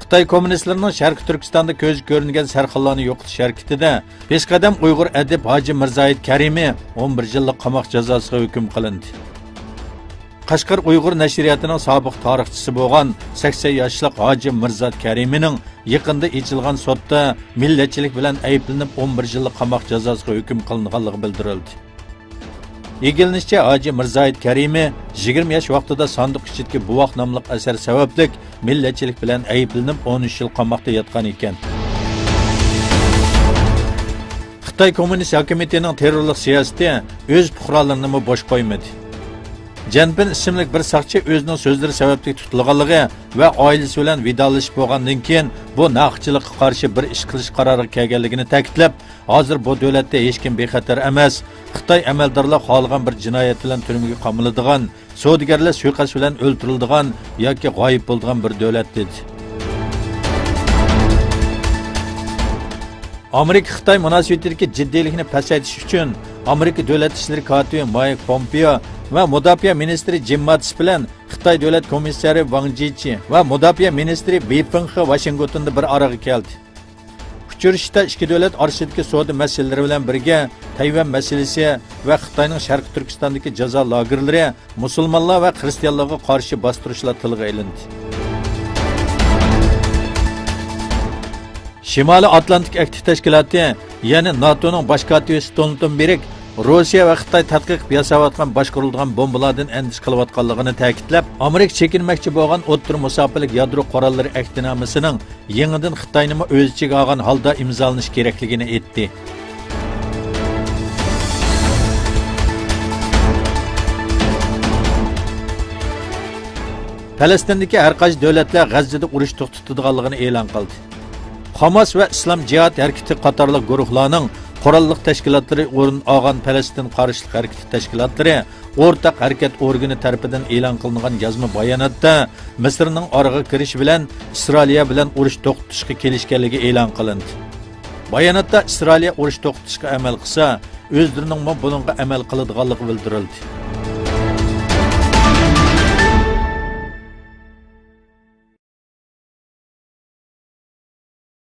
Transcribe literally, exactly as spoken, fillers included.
خىتاي كوممۇنىستلىرىنىڭ شەرقىي تۈركىستاندا كۆزگە كۆرۈنگەن سەرخىللارنى يوقىتىش ھەرىكىتىدە پېشقەدەم ئۇيغۇر ئەدىب ھاجى مىرزاھىت كەرىمى ئون بىر يىللىق قاماق جازاسىغا ھۆكۈم قىلىندى. قەشقەر ئۇيغۇر نەشرىياتىنىڭ سابىق تارىخچىسى بولغان سەكسەن ياشلىق ھاجى مىرزاھىت كەرىمىنىڭ يېقىندا ئېچىلغان سوتتا مىللەتچىلىك بىلەن ئەيىبلىنىپ ئون بىر يىللىق قاماق جازاسىغا ھۆكۈم قىلىنغانلىقى بىلدۈرۈلدى. ئىگىلىنىشىچە، ھاجى مىرزاھىت كەرىمى يىگىرمە ياش ۋاقتىدا ساندۇق ئىچىدىكى بوۋاق ناملىق ئەسەر سەۋەبلىك مىللەتچىلىك بىلەن ئەيىبلىنىپ، ئون ئۈچ يىل قاماقتا ياتقان ئىكەن. خىتاي كوممۇنىست ھاكىمىيىتىنىڭ تېررورلۇق سىياسىتى ئۆز پۇقرالىرىنىمۇ بوش قويمىدى. جەنپىن ئىسىملىك بىر ساقچى ئۆزىنىڭ سۆزلىرى سەۋەبلىك تۇتۇلغانلىقى ۋە ئائىلىسى بىلەن ۋىدالىشىپ بولغاندىن كېيىن، بۇ ناھەقچىلىققا قارشى بىر ئىش قىلىش قارارىغا كەلگەنلىكىنى تەكىتلەپ، ھازىر بۇ دۆلەتتە ھېچكىم بىخەتەر ئەمەس، خىتاي ئەمەلدارلار خالىغان بىر جىنايەت بىلەن تۈرمىگە قامىلىدىغان، سودىگەرلەر سۇيىقەست بىلەن ئۆلتۈرۈلىدىغان ياكى غايىب بولىدىغان بىر دۆلەت، دېدى. ئامېرىكا-خىتاي مۇناسىۋىتىدىكى جىددىيلىكنى پەسەيتىش ئۈچۈن، ئامېرىكا دۆلەت ئىشلىرى كاتىپى مايك پومپېئو ۋە مۇداپىئە مىنىستىرى جىم ماتىس بىلەن خىتاي دۆلەت كومىسسارى ۋاڭ جىچى ۋە مۇداپىئە مىنىستىرى ۋېي فېڭخې ۋاشىنگتوندا بىر ئارىغا كەلدى. ئۇچرىشىشتا ئىككى دۆلەت ئارىسىدىكى سودا مەسىلىلىرى بىلەن بىرگە، تەيۋەن مەسىلىسى ۋە خىتاينىڭ شەرقىي تۈركىستاندىكى جازا لاگېرلىرى، مۇسۇلمانلار ۋە خىرىستىيانلارغا قارشى باستۇرۇشلار تىلغا ئېلىندى. شىمالىي ئاتلانتىك ئەھدى تەشكىلاتى، يەنى ناتونىڭ باش كاتىپى ستولتېنبېرگ روسىيە ۋە خىتاي تەتقىق قىلىپ ياساۋاتقان باشقۇرۇلىدىغان بومبىلاردىن ئەندىشە قىلىۋاتقانلىقىنى تەكىتلەپ، ئامېرىكا چېكىنمەكچى بولغان ئوتتۇرا مۇساپىلىك يادرو قوراللىرى ئەھدىنامىسىنىڭ يېڭىدىن خىتاينىمۇ ئۆز ئىچىگە ئالغان ھالدا ئىمزالىنىشى كېرەكلىكىنى ئېيتتى. پەلەستىندىكى ھەر قايسى دۆلەتلەر غەززىدە ئۇرۇش توختىتىدىغانلىقىنى ئېلان قىلدى. خاماس ۋە ئىسلام جىھاد ھەرىكىتى قاتارلىق گۇرۇھلارنىڭ قوراللىق تەشكىلاتلىرى ئورۇن ئالغان پەلەستىن قارشىلىق ھەرىكىتى تەشكىلاتلىرى ئورتاق ھەرىكەت ئورگىنى تەرىپىدىن ئېلان قىلىنغان يازما باياناتتا مىسىرنىڭ ئارىغا كىرىشى بىلەن ئىسرائىلىيە بىلەن ئۇرۇش توختىتىشقا كېلىشكەنلىكى ئېلان قىلىندى. باياناتتا ئىسرائىلىيە ئۇرۇش توختىتىشقا ئەمەل قىلسا، ئۆزلىرىنىڭمۇ بۇنىڭغا ئەمەل قىلىدىغانلىقى بىلدۈرۈلدى.